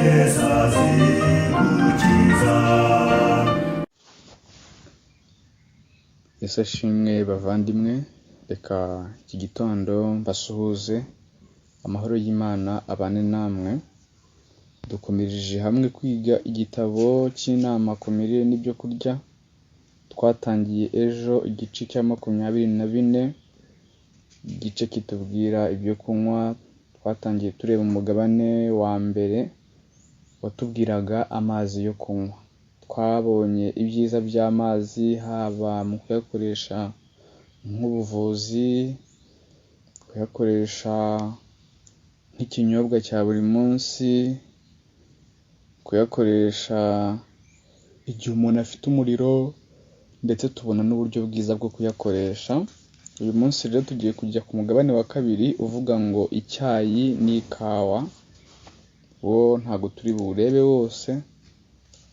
Yesu azigukiza. Yesu ashimwe bavandimwe, reka iki gitondo mbasuhuze, amahoro y'Imana abane namwe. Dukomereje hamwe kwiga igitabo cy'inama ku mirire n'ibyo kurya, twatangiye ejo igice cya 24, igice kitubwira ibyo kunywa, twatangiye tureba umugabane wa mbere watubwiraga amazi yo kunywa. Twabonye ibyiza by'amazi haba mu kuyakoresha nk'ubuvuzi, kuyakoresha nk'ikinyobwa cya buri munsi, kuyakoresha igihe umuntu afite umuriro, ndetse tubona n'uburyo bwiza bwo kuyakoresha. Uyu munsi rero tugiye kujya ku mugabane wa kabiri uvuga ngo icyayi n'ikawa, wo ntabwo turi buwurebe wose,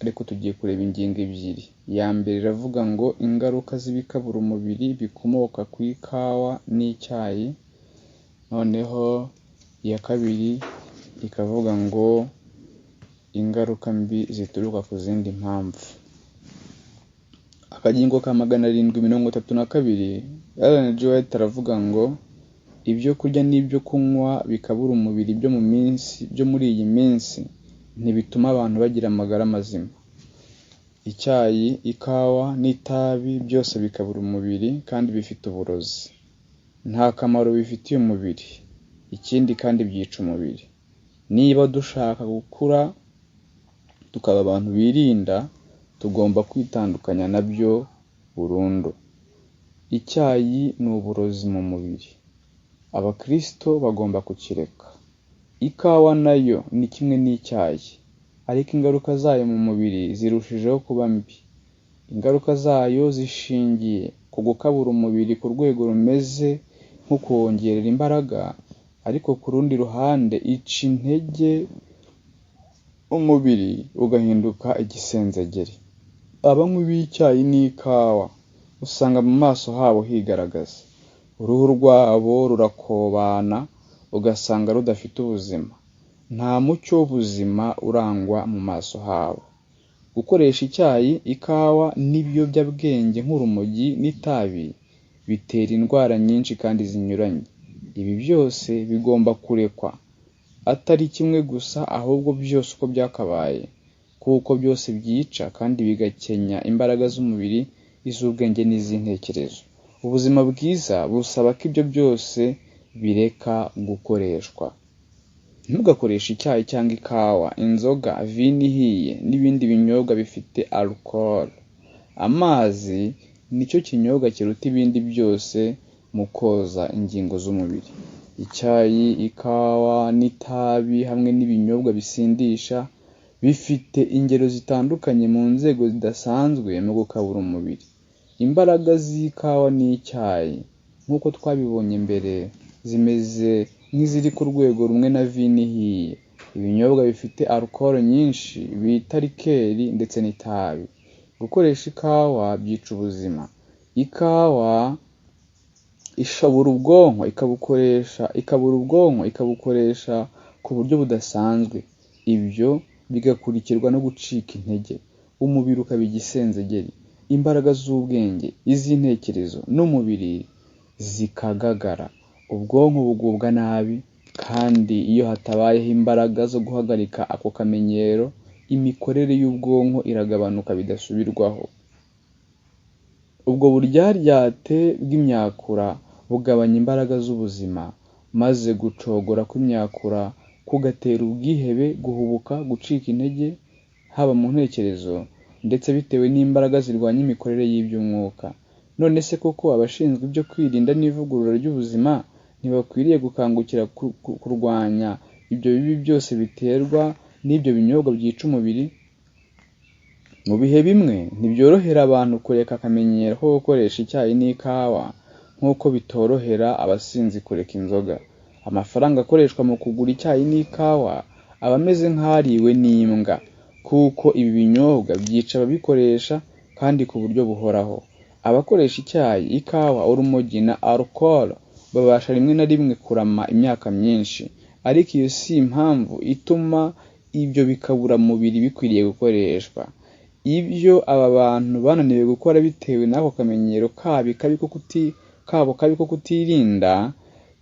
ariko tugiye kureba ingingo ebyiri. Iya mbere iravuga ngo ingaruka z'ibikabura umubiri bikomoka ku ikawa n'icyayi, noneho iya kabiri ikavuga ngo ingaruka mbi zituruka ku zindi mpamvu. Akagingo ka 732, Ellen G. White aravuga ngo ibyo kurya n'ibyo kunywa bikabura umubiri byo muri iyi minsi ntibituma abantu bagira amagara mazima. Icyayi, ikawa n'itabi byose bikabura umubiri kandi bifite uburozi. Nta kamaro bifitiye umubiri, ikindi kandi byica umubiri. Niba dushaka gukura tukaba abantu birinda, tugomba kwitandukanya nabyo burundu. Icyayi ni uburozi mu mubiri, abakristo bagomba kukireka. Ikawa nayo ni kimwe n'icyayi, ariko ingaruka zayo mu mubiri zirushijeho kuba mbi. Ingaruka zayo zishingiye ku gukabura umubiri ku rwego rumeze nko kuwongerera imbaraga, ariko ku rundi ruhande ica intege umubiri ugahinduka igisenzegeri. Abanywi b'icyayi n'ikawa usanga mu maso habo higaragaza, uruhu rwabo rurakobana ugasanga rudafite ubuzima, nta mucyo w'ubuzima urangwa mu maso habo. Gukoresha icyayi, ikawa n'ibiyobyabwenge nk'urumogi n'itabi bitera indwara nyinshi kandi zinyuranye. Ibi byose bigomba kurekwa, atari kimwe gusa ahubwo byose uko byakabaye, kuko byose byica kandi bigakenya imbaraga z'umubiri, iz'ubwenge n'iz'intekerezo. Ubuzima bwiza busaba ko ibyo byose bireka gukoreshwa. Ntugakoreshe icyayi cyangwa ikawa, inzoga, vino ihiye n'ibindi binyobwa bifite alcool. Amazi nicyo kinyobwa kiruta ibindi byose mu koza ingingo z'umubiri. Icyayi, ikawa n'itabi hamwe n'ibinyobwa bisindisha bifite ingero zitandukanye mu nzego zidasanzwe mu gukabura umubiri. Imbaraga z'ikawa n'icyayi nk'uko twabibonye mbere zimeze nk'iziri ku rwego rumwe na vino ihiye, ibinyobwa bifite alcool nyinshi bita rikeri ndetse n'itabi. Gukoresha ikawa byica ubuzima. Ikawa ishabura ubwonko ikabura ubwonko ikabukoresha ku buryo budasanzwe, ibyo bigakurikirwa no gucika intege, umubiri ukaba igisenzegeri, imbaraga z'ubwenge, iz'intekerezo n'umubiri zikagagara, ubwonko bugubwa nabi, kandi iyo hatabayeho imbaraga zo guhagarika ako kamenyero, imikorere y'ubwonko iragabanuka bidasubirwaho. Ubwo buryaryate bw'imyakura bugabanya imbaraga z'ubuzima, maze gucogora kw'imyakura kugatera ubwihebe, guhubuka, gucika intege, haba mu ntekerezo ndetse bitewe n'imbaraga zirwanya imikorere y'iby'umwuka. None se koko abashinzwe ibyo kwirinda n'ivugurura ry'ubuzima ntibakwiriye gukangukira kurwanya ibyo bibi byose biterwa n'ibyo binyobwa byica umubiri? Mu bihe bimwe ntibyorohera abantu kureka akamenyero ko gukoresha icyayi n'ikawa nk'uko bitorohera abasinzi kureka inzoga. Amafaranga akoreshwa mu kugura icyayi n'ikawa aba ameze nk'ariwe n'imbwa, kuko ibi binyobwa byica ababikoresha kandi ku buryo buhoraho. Abakoresha icyayi, ikawa, urumogi na alcool babasha rimwe na rimwe kurama imyaka myinshi, ariko iyo si impamvu ituma ibyo bikaburamubiri bikwiriye gukoreshwa. Ibyo aba bantu bananiwe gukora bitewe n'ako kamenyero kabo kabi ko kutirinda,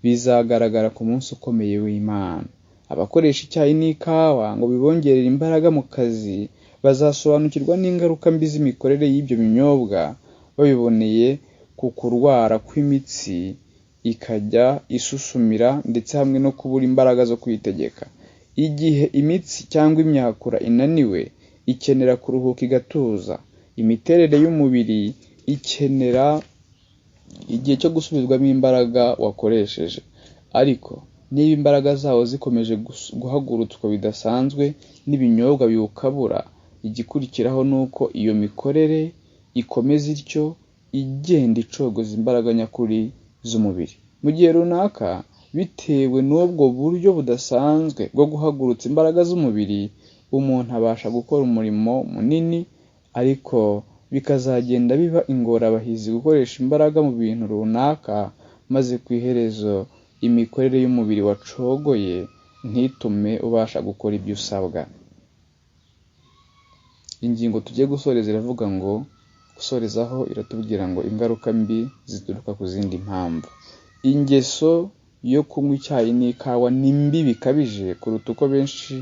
bizagaragara ku munsi ukomeye w'Imana. Abakoresha icyayi n'ikawa ngo bibongerere imbaraga mu kazi, bazasobanukirwa n'ingaruka mbi z'imikorere y'ibyo binyobwa, babiboneye ku kurwara kw'imitsi ikajya isusumira ndetse hamwe no kubura imbaraga zo kwitegeka. Igihe imitsi cyangwa imyakura inaniwe, ikenera kuruhuka igatuza. Imiterere y'umubiri ikenera igihe cyo gusubizwamo imbaraga wakoresheje. Ariko niba imbaraga zawo zikomeje guhagurutswa bidasanzwe n'ibinyobwa biwukabura, igikurikiraho ni uko iyo mikorere ikomeza ityo, igenda icogoza imbaraga nyakuri z'umubiri. Mu gihe runaka, bitewe n'ubwo buryo budasanzwe bwo guhagurutsa imbaraga z'umubiri, umuntu abasha gukora umurimo munini, ariko bikazagenda biba ingorabahizi gukoresha imbaraga mu bintu runaka, maze ku iherezo imikorere y'umubiri wacogoye ntitume ubasha gukora ibyo usabwa. Ingingo tugiye gusoreza iravuga ngo, gusorezaho iratubwira ngo ingaruka mbi zituruka ku zindi mpamvu. Ingeso yo kunywa icyayi n'ikawa ni mbi bikabije kuruta uko benshi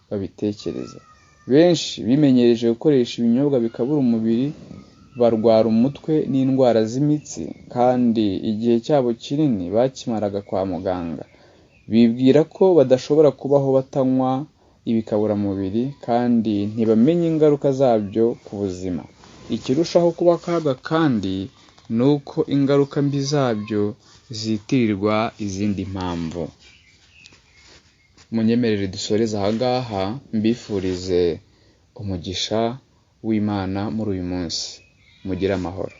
babitekereza. Benshi bimenyereje gukoresha ibinyobwa bikabura umubiri, barwara umutwe n'indwara z'imitsi, kandi igihe cyabo kinini bakimaraga kwa muganga. Bibwira ko badashobora kubaho batanywa ibikaburamubiri, kandi ntibamenye ingaruka zabyo ku buzima. Ikirushaho kuba akaga kandi ni uko ingaruka mbi zabyo zitirirwa izindi mpamvu. Munyemerere dusoreze aha ngaha, mbifurize umugisha w'Imana muri uyu munsi. Mugire amahoro.